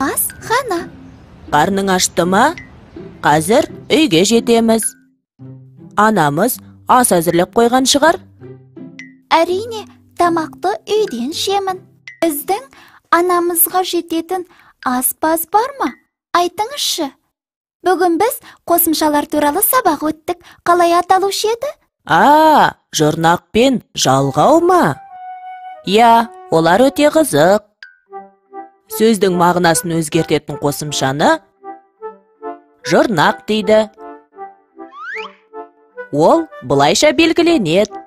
Асхана. Қарның ашты ма? Қазір үйге жетеміз. Анамыз ас әзірлеп қойған шығар? Әрине, тамақты үйден ішемін. Біздің анамызға жететін аспаз бар ма? Айтыңызшы. Бүгін біз қосымшалар туралы сабақ өттік. Қалай аталушы еді? А, жұрнақ пен жалғау ма? Иә, олар өте қызық. Сөздің мағынасын өзгертетін қосымшаны жұрнақ дейді. Ол былайша белгіленеді.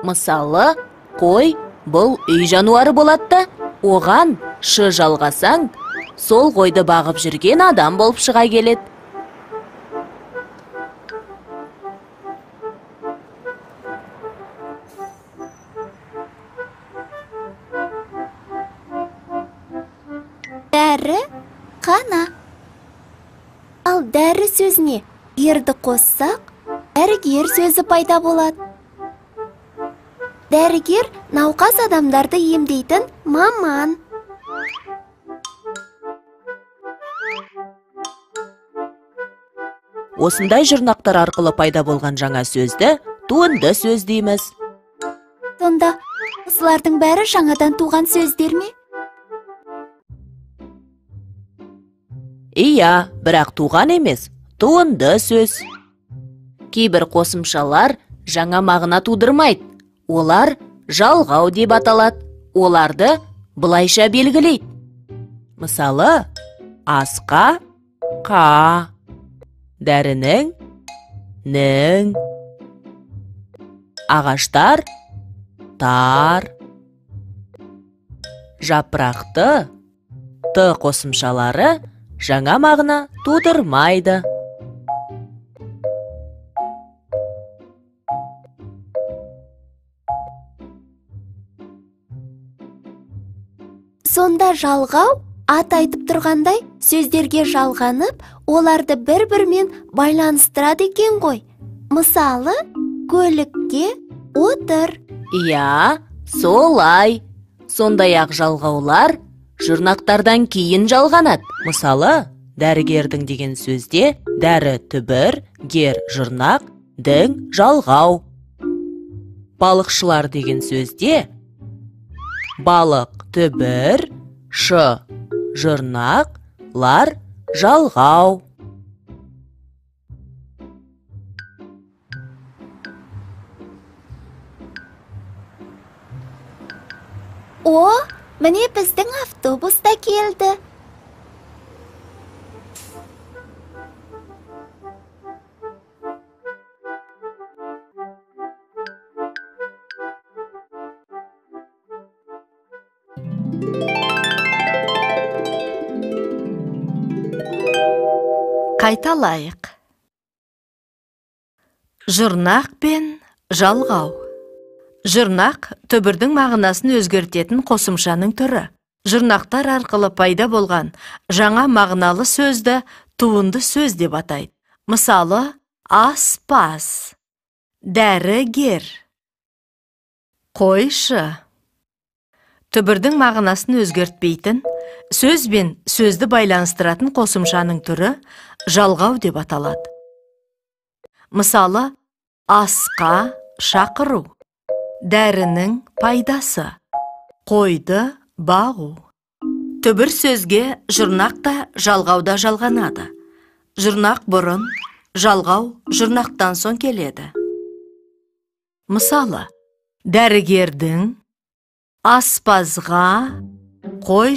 Мысалы, қой бұл үй жануары болады да, оған шы жалғасаң, сол қойды бағып жүрген адам болып шыға келеді. Дәріхана. Ал дәрі сөзіне ерді қоссақ, дәрігер сөзі пайда болады. Дәрігер науқас адамдарды емдейтін маман. Осындай жұрнақтар арқылы пайда болған жаңа сөзді туынды сөз дейміз. Сонда осылардың бәрі жаңадан туған сөздер ме? Иә, бірақ туған емес, туынды сөз. Кейбір қосымшалар жаңа мағына тудырмайды. Олар жалғау деп аталады. Оларды былайша белгілейді. Мысалы, асқа қа, дәрінің нің, ағаштар тар, жапырақты т қосымшалары жаңа мағына тудырмайды. Сонда жалғау ат айтып тұрғандай сөздерге жалғанып, оларды бір-бірімен байланыстырады екен ғой. Мысалы, көлікке отыр. Иә, солай. Сондай-ақ жалғаулар жұрнақтардан кейін жалғанады. Мысалы, дәрігердің деген сөзде дәрі түбір, гер жұрнақ, дің жалғау. Балықшылар деген сөзде балық түбір, шы жұрнақ, лар жалғау. О, міне біздің автобус та келді. Қайталайық. Жұрнақ пен жалғау. Жұрнақ түбірдің мағынасын өзгертетін қосымшаның түрі. Жұрнақтар арқылы пайда болған жаңа мағыналы сөзді туынды сөз деп атайды. Мысалы, аспаз, дәрігер, қойшы. Түбірдің мағынасын өзгертпейтін, сөз бен сөзді байланыстыратын қосымшаның түрі жалғау деп аталады. Мысалы, асқа шақыру, дәрінің пайдасы, қойды бағу. Түбір сөзге жұрнақ та жалғау да жалғанады. Жұрнақ бұрын, жалғау жұрнақтан соң келеді. Мысалы, дәрігердің, аспазға, қой